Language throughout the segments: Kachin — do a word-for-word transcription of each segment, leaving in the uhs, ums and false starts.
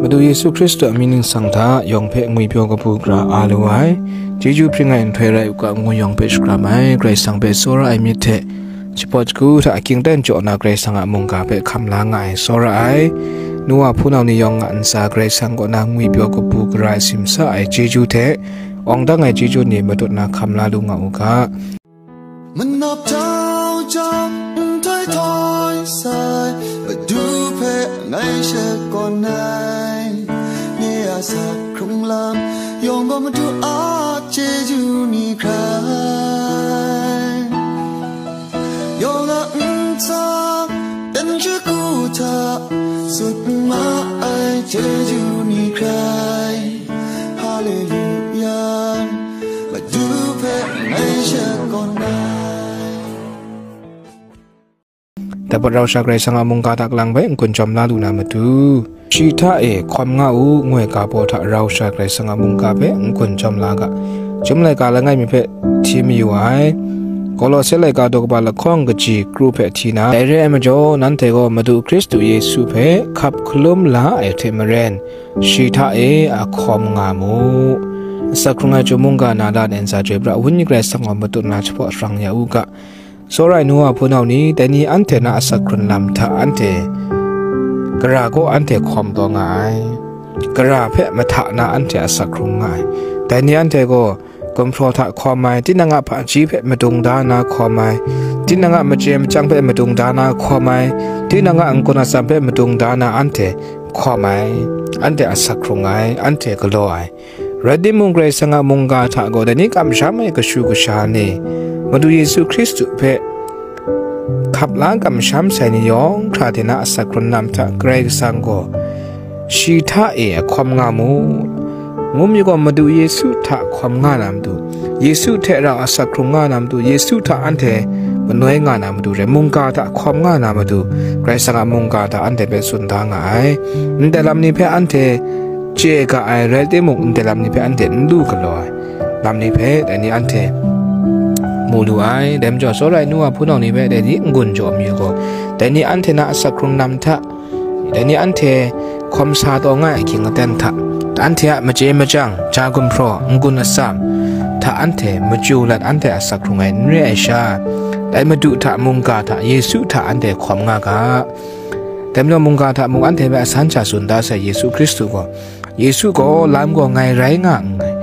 Madu Yesu Hkristu a mying ningsang hta yawng hpe ngwipyaw kabu gara a lu ai, chyeju hpring ai nhtoi rai u ga ngu yawng hpe shakram ai, Karai Kasang hpe tsawra ai myit hte, shapawt shagu hta, akingten jaw na Karai Kasang a mungga hpe hkam la nga ai, tsawra ai, nu wa hpunau ni yawng a ntsa Karai Kasang kaw na ngwipyaw kabu gara ai simsa ai chyeju hte, awng dang ai chyeju ni matut na hkam la lu nga u ga. Manap jau jau, nhtoi htoi sai, Madu hpe ngai shakawn ai. Nye a sak hkrung lam yawng gaw Madu a chyeju ni hkrai. Yawng a ntsa, dan shagu hta, sut ma ai chyeju ni hkrai. Haleluya, Madu hpe ngai shakawn ai. Daput rau sha Karai Kasang a mungga hta kalang bai n-gun jawm la lu na matu, shi hta e hkawm nga u, ngu ai ga baw hta rau sha Karai Kasang a mungga hpe n-gun jawm la ga. Chyum laika langai mi hpe hti mayu ai. Kolose laika daw kaba lahkawng kaji kru hpe hti na, dai re ai majaw, nanhte gaw Madu Hkristu Yesu hpe hkap hkalum la ai hte maren, shi hta e a hkawm nga mu. Asak hkrung ai chyum mungga na dan e ntsa chyoi pra, Wenyi Karai Kasang gaw matut na jahpaw sharang ya u ga. Tsawra ai nu wa hpunau ni, dai ni anhte na asak hkrun lam hta anhte gara kaw anhte hkawm taw nga ai. Gara hpe mahta na anhte asak hkrung nga ai. Dai ni anhte gaw gumhpraw hta hkawm ai, tinang a hpaji hpe madung da na hkawm ai, tinang a machye machyang hpe madung da na hkawm ai, tinang a n-gun atsam hpe madung da na anhte hkawm ai, anhte asak hkrung ai, anhte galaw ai. Rai timung, Karai Kasang a mungga hta gaw dai ni kamsham ai kashu kasha ni, Madu Yesu Hkristu hpe hkap la kamsham sai ni yawng hkra de na asak hkrun lam hta Karai Kasang gaw shi hta e a hkawm nga mu. Ngu mi gaw, Madu Yesu hta hkawm nga na matu, Yesu hte rau asak hkrung nga na matu, Yesu hta anhte manoi nga na matu re, mungga hta hkawm nga na matu, Karai Kasang a mungga hta anhte hpe tsun da nga ai. Ndai lam ni hpe anhte chye ga ai rai timung, ndai lam ni hpe anhte n lu galaw ai lam ni hpe dai ni anhte mu lu ai. Dai majaw, tsawra ai nu wa hpunau ni hpe dai ni n-gun jaw mi u gaw, dai ni anhte na asak hkrung lam hta, dai ni anhte hkawm sa taw nga ai ahkying aten hta, anhte a machye machyang, ja gumhpraw, n-gun atsam hta anhte machyu lat anhte asak hkrung ai n re ai sha, dai Madu hta, mungga hta, Yesu hta anhte hkawm nga ga. Dai majaw, mungga hta mung anhte hpe asan sha tsun da sai Yesu Hkristu gaw, Yesu gaw lam gaw ngai rai nga nngai.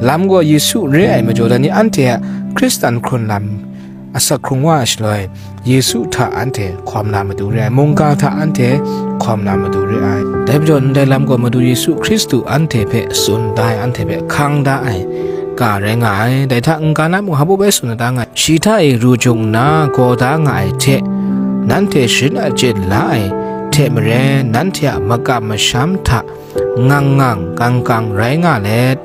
Lam gaw Yesu re ai majaw, dai ni anhte a Hkristan hkrun lam asak hkrung wa ai shaloi, Yesu hta anhte hkawm na matu re ai, mungga hta anhte hkawm na matu re ai. Dai majaw, ndai lam gaw Madu Yesu Hkristu anhte hpe tsun da ai, anhte hpe hkang da ai ga rai nga ai. Dai hta n-ga na mung hpa bai tsun da nga ai. Shi hta e ru jung nna gaw da nga ai hte, nanhte sharin achyin la ai hte maren, nanhte a makam masham hta ngang ngang kang kang rai nga let,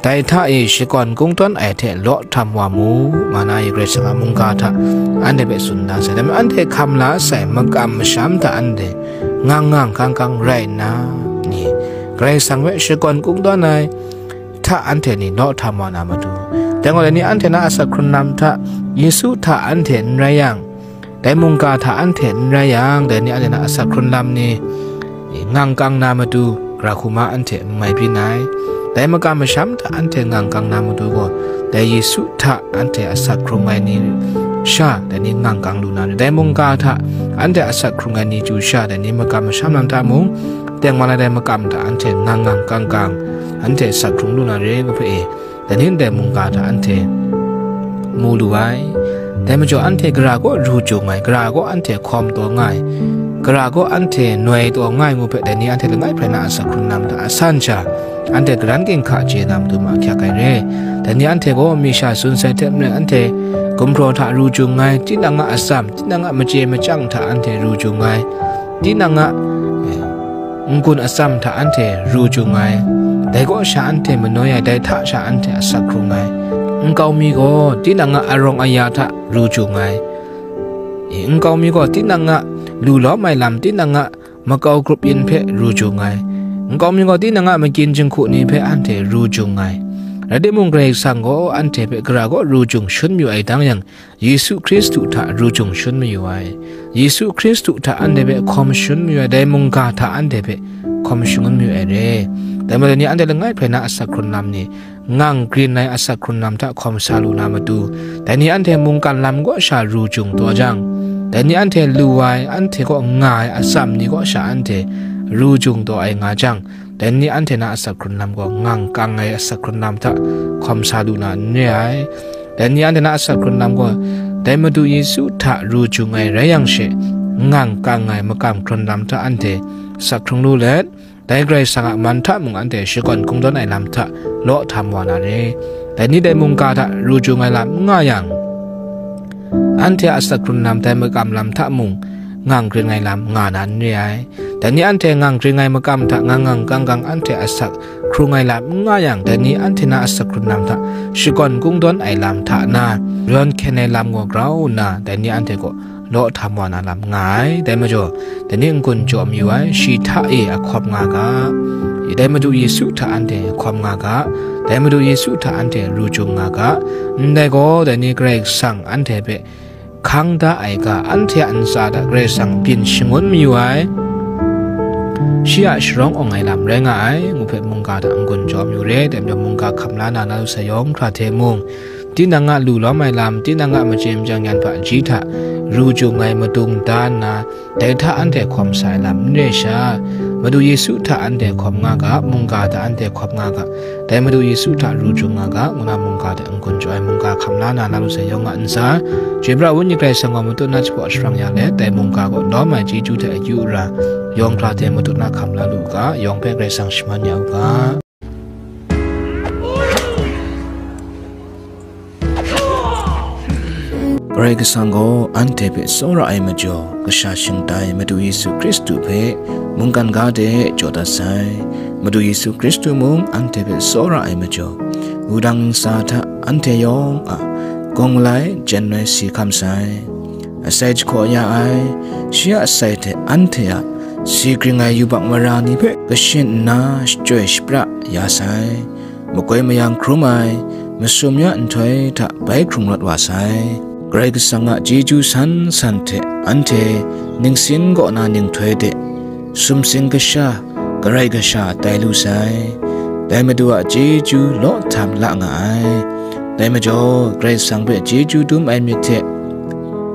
dai hta e shakawn kungdawn ai hte law htam wa mu, nga na i Karai Kasang a mungga hta anhte hpe tsun da sai. Dai majaw, anhte hkam la sai makam masham hta anhte ngang ngang kang kang rai nna, ni, Karai Kasang hpe shakawn kungdawn ai hta anhte ni law htam wa na matu, dai gaw dai ni anhte na asak hkrun lam hta Yesu hta anhte n rai yang, dai mungga hta anhte n rai yang, dai ni anhte na asak hkrun lam ni ngang kang na matu, gara hku ma anhte n mai byin ai. Dai makam masham hta anhte ngang kang na matu gaw, dai Yesu hta anhte asak hkrung ai ni sha, dai ni ngang kang lu na re. Dai mungga hta anhte asak hkrung ai ni chyu sha, dai ni makam masham lam hta mung, tengman ai dai makam hta anhte ngang ngang kang kang, anhte asak hkrung lu na re, ngu hpe e. Dai ni ndai mungga hta anhte mu lu ai. Dai majaw, anhte gara kaw ru jung ai, gara kaw anhte hkawm taw nga ai, gara kaw anhte noi taw nga ai ngu hpe, dai ni anhte langai hprai na asak hkrun lam hta asan sha, anhte garan ginhka chye na matu ma ahkyak ai re. Dai ni anhte gaw mi sha tsun sai hte maren, anhte gumhpraw hta ru jung ai, tinang a atsam, tinang a machye machyang hta anhte ru jung ai, tinang a, eh, n-gun atsam hta anhte ru jung ai, dai kaw sha anhte manoi ai, dai hta sha anhte asak hkrung ai. Nkau mi gaw tinang a arawng aya hta ru jung ai. E, nkau mi gaw tinang a lu lawm ai lam, tinang a makau grup yin hpe ru jung ai. Nkau mi gaw tinang a makyin jinghku ni hpe anhte ru jung ai. Rai timung, Karai Kasang gaw anhte hpe gara kaw ru jung shangun mayu ai dang yang, Yesu Hkristu hta ru jung shangun mayu ai. Yesu Hkristu hta anhte hpe hkawm shangun mayu ai, dai mungga hta anhte hpe hkawm shangun mayu ai re. Dai majaw, dai ni anhte langai hprai na asak hkrun lam ni, ngang grin ai asak hkrun lam hta hkawm sa lu na matu, dai ni anhte mungkan lam kaw sha ru jung taw jang, dai ni anhte lu ai, anhte kaw nga ai atsam ni kaw sha anhte ru jung taw ai nga jang, dai ni anhte na asak hkrun lam gaw ngang kang ai asak hkrun lam hta hkawm sa lu na n re ai. Dai ni anhte na asak hkrun lam gaw, dai Madu Yesu hta ru jung ai rai yang she, ngang kang ai makam hkrun lam hta anhte asak hkrung lu let, dai Karai Kasang a man hta mung anhte shakawn kungdawn ai lam hta law htam wa na re. Dai ni dai mungga hta ru jung ai lam n nga yang, anhte a asak hkrun lam dai makam lam hta mung ngang grin ai lam nga na n re ai. Dai ni anhte ngang grin ai makam hta ngang ngang kang kang anhte asak hkrung ai lam n nga yang, dai ni anhte na asak hkrun lam hta shakawn kungdawn ai lam hta na, rawn hkyen ai lam gaw grau nna, dai ni anhte kaw law htam wa na lam nga ai. Dai majaw, dai ni n-gun jaw mayu ai, shi hta e a hkawm nga ga, dai Madu Yesu hta anhte hkawm nga ga, dai Madu Yesu hta anhte ru jung nga ga, ndai gaw, dai ni Karai Kasang anhte hpe hkang da ai ga, anhte a ntsa hta Karai Kasang byin shangun mayu ai, shi a sharawng awng ai lam rai nga ai, ngu hpe mungga hta n-gun jaw mayu re. Dai majaw, mungga hkam la na, na lu sai yawng hkra hte mung, tinang a lu lawm ai lam, tinang a machye machyang yan hpaji hta ru jung ai madung da nna, dai hta anhte hkawm sa ai lam n re sha, Madu Yesu hta anhte hkawm nga ga, mungga hta anhte hkawm nga ga, dai Madu Yesu hta ru jung nga ga, ngu na mungga hta n-gun jaw ai, mungga hkam la na, na lu sai yawng a ntsa, chyoi pra ai Wenyi Karai Kasang gaw matut na jahpaw sharang ya let, dai mungga kaw lawm ai chyeju hte akyu ara, yawng hkra hte matut na hkam la lu u ga, yawng hpe Karai Kasang shaman ya u ga. Karai Kasang gaw anhte hpe tsawra ai majaw, kasha shingtai Madu Yesu Hkristu hpe mungkan ga de jaw dat sai. Madu Yesu Hkristu mung anhte hpe tsawra ai majaw, wudang ntsa hta anhte yawng a gawng malai jen ai si hkam sai. Asai jahkaw ya ai, shi a asai hte anhte a si gring ai yubak mara ni hpe kashin nna shachyoi shapra ya sai. Makoi mayang hkrum ai, masum ya nhtoi hta bai hkrung rawt wa sai. Karai Kasang a chyeju san san hte anhte ningsin kaw na ninghtoi de sumsing kasha, karai kasha tai lu sai. Dai Madu a chyeju law htam la nga ai. Dai majaw, Karai Kasang hpe chyeju dum ai myit hte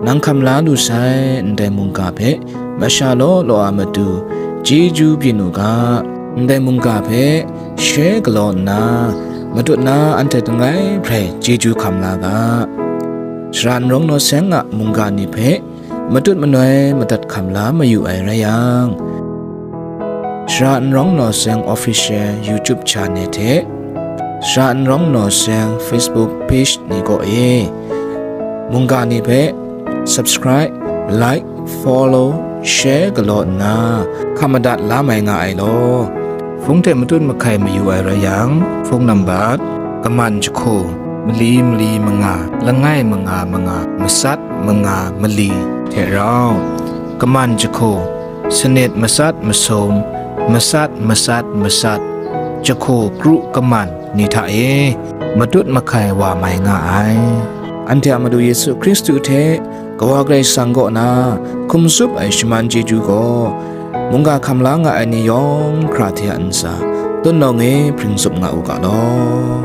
nang hkam la lu sai, ndai mungga hpe masha law law a matu chyeju byin u ga, ndai mungga hpe she galaw nna, matut na anhte langai hprai chyeju hkam la ga. Sara n rawng naw seng a mungga ni hpe matut manoi madat hkam la mayu ai rai yang, Sara n rawng naw seng official YouTube channel hte Sara n rawng naw seng Facebook page ni kaw e mungga ni hpe subscribe, like, follow, share galaw nna hkam madat la mai nga ai law. Hpung hte matut mahkai mayu ai rai yang, hpung nambat, kaman jahku, mali mali manga, langai manga manga, matsat manga mali hte rau, kaman jahku, sanit matsat masum, matsat matsat matsat, jahku kru kaman ni hta e matut mahkai wa mai nga ai. Anhte a Madu Yesu Hkristu hte Kawa Karai Kasang kaw na hkum tsup ai shaman chyeju gaw, mungga hkam la nga ai ni yawng hkra hte a ntsa, tutnawng e hpring tsup nga u ga law.